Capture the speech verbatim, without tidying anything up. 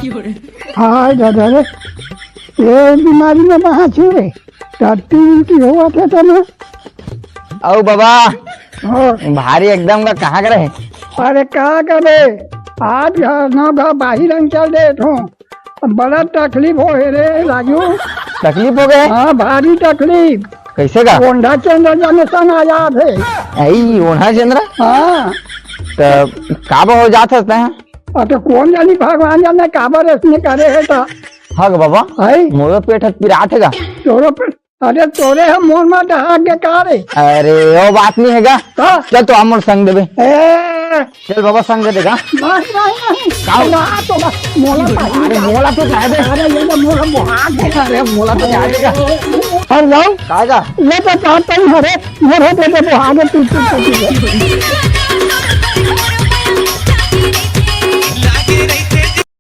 हाय दादा रे, ये बीमारी में कहाँ छू रे? टट्टी उल्टी होवत हे तना। अउ बाबा, हाँ। भारी एकदम का कहाँ करे? अरे का करे, आज घर ना घर बाहिर अंचल देत हों। बड़ा तकलीफ हो हे रे राजू। तकलीफ हो गए? हाँ, भारी तकलीफ। कैसे का? ओंधा चंद्र जाने सन आ जात हे। आई ओंधा चंद्र? हाँ। त काबर हो जात हस तैं? अब तो कौन जानी, भगवान जाने काबर इसने करे हे त। हग बाबा, आई? मोरो पेट हक पिरात हे गा। तोरो पेट, अरे तोरे हम मोर मा डहाक गे का रे? अरे, वो बात नहीं हे गा। का? चल तो हम मोर संग देबे। ए, चल बाबा, संग दे देगा। नहीं, नहीं, नहीं। का? ना, तो बस, मोला अरे, मोला तो जाए दे। अरे, ये तो मोला मोहा दे। अरे, मोला तो जाए देगा। अरे, जाओ। का जा? ले तो चाहता ही, अरे, मोर होते तो मोहा दे, तू, तू, तू, तू।